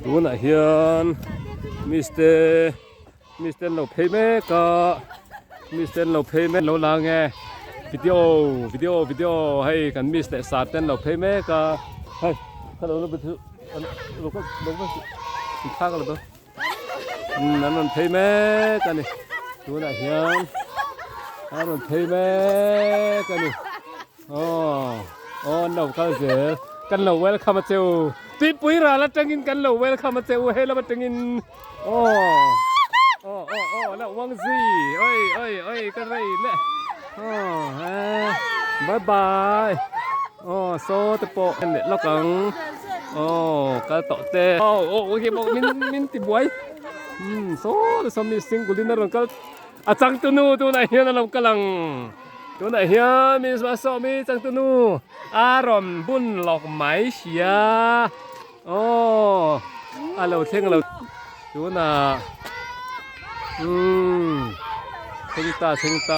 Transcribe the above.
Tunah hian miss te miss te an lo phei mek a miss te an lo phei mek lo lang e video video video hei kan miss leh sar te an lo phei mek a hei hello Umm an rawn phei mek a ni tunah hian an rawn phei mek a ni aw aw an lo kal zel kan lo welcome a cheu tuipui ral atangin kan lo welcome a cheu hei lam atangin aw aw aw aw la uang zui oi oi oi ka rei le aw he bye bye aw saw te pawh en leh lawk ang. Aw kal tawh te aw aw khi bawk min min ti buai umm saw te saw mi single in a rawn kal a changtunu tunah hian a lo kal ang tunah hian mi saw mi changtunu a rawn bun lawk mai sia aw a lo thleng lo tunah umm thleng ta thleng ta.